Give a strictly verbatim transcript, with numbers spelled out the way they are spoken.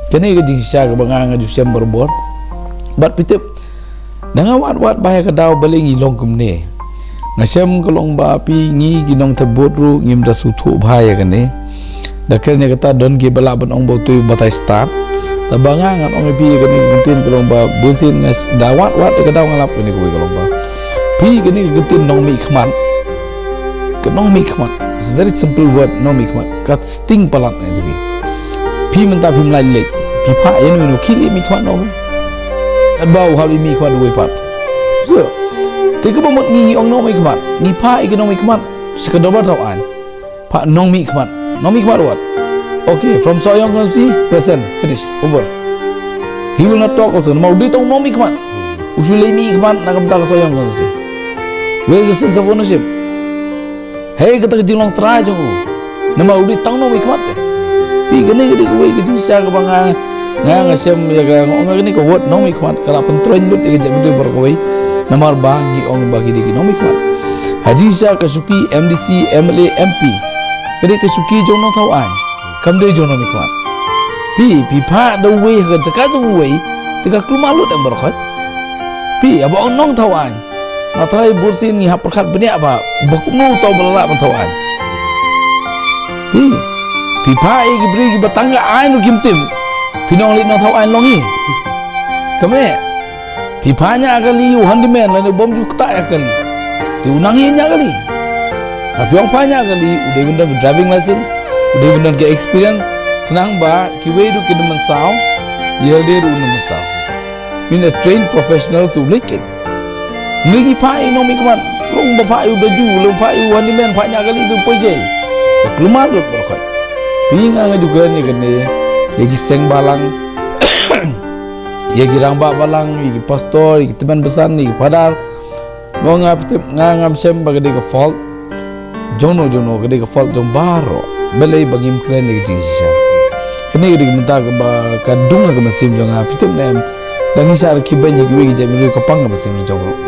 Kane ka jingshisha kaba nga nga ju shem barabor. Bad phi tip, da nga wad wad ba ïa ka daw balei ngi long kumne. Nga shem ka long ba phi, ngi ki nongthep vote ruh ngim da sngewthuh bha ïa kane. Da kren ïa kata don kiba lah ban ong ba uto u batai stad. Tangba nga ngan ong ïa phi ïa kane ka ktien ka long ba bunsien nga s-, da wad wad ïa ka daw nga lap kane kawei ka long ba, phi, kane ka ktien nongmihkhmat. Ka nongmihkhmat. It's a very simple word, nongmihkhmat. Ka sting palat na ïa phi. Phi mynta phim lah leit. Phi phah ïa no no ki leh mihkhmat noh. Katba u hap leit mihkhmat uwei pat. So, te kaba mut ngi ngi ong nongmihkhmat. Ngi phah ïa ki nongmihkhmat. Sa ka dorbar thaw aiñ. Phah nongmihkhmat. Nongmihkhmat what? Okay, from Sohiong constituency, present, finish, over. He will not talk also. Namar u dei tang nongmihkhmat. U shu leit mihkhmat na ka bynta ka Sohiong constituency. Where is the sense of ownership? Hei, kata ka jinglong trai jong u. Namar u dei tang nongmihkhmat te. Phi, kane ka dei kawei ka jingshisha kaba nga, nga, nga shem ïa ka, nga ong kane ka word nongmihkhmat ka la pyntroiñ lut ïa ka jaitbynriew baroh kawei. Namar ba ngi ong ba ki dei ki nongmihkhmat. Ha jingshisha ka shuki M D C, M L A, M P. Ka dei ka shuki jong u nongthaw aiñ. Kam dei jong u nongmihkhmat. Phi, phi phah da uwei ha ka jaka jong uwei, te ka kulmar lut em baroh khoit. Phi, haba ong nongthaw aiñ. Nga tharai bunsien ngi hap pyrkhat bniah ba, ba kumno uto ba la lah ban thaw aiñ. Phi, phi phah ïa ki briew kiba tang ka aiñ ruh kim tim. Phin ong lei nongthaw aiñ long hi. Kame. Phi phah ñiah kali u handyman lane u bym ju ktah ïa kali. Te u nang ïa ñiah kali. Haba phi ong phah ñiah kali, u dei ban don ka driving license, u dei ban don ka experience, khnang ba kiwei ruh kin ym mynsaw, ïa lade ruh un ym mynsaw. Min a trained professional to leit keiñ. Ngi ngi phah ïa u nongmihkhmat, long ba phah ïa u daju, long phah ïa u handyman, phah ñiah kali te u poi jai. Ka kulmar lut baroh khoit. Phi, nga nga ju kren ïa kane, ïa ki seng balang, ïa ki rangbah balang, ïa ki pastor, ïa ki tymmen basan, ïa ki phadar. Mo nga phi tip, nga ngam shem ba ka dei ka fault jong no jong no, ka dei ka fault jong baroh. Balei ba ngim kren ïa ka jingshisha. Kane ka dei ka bynta kaba ka dung ha ka mynsiem jong nga, phi tip ne em. Da ngi shah rkhie beiñ ïa kiwei ki jaitbynriew ka pang ka mynsiem jong ruh.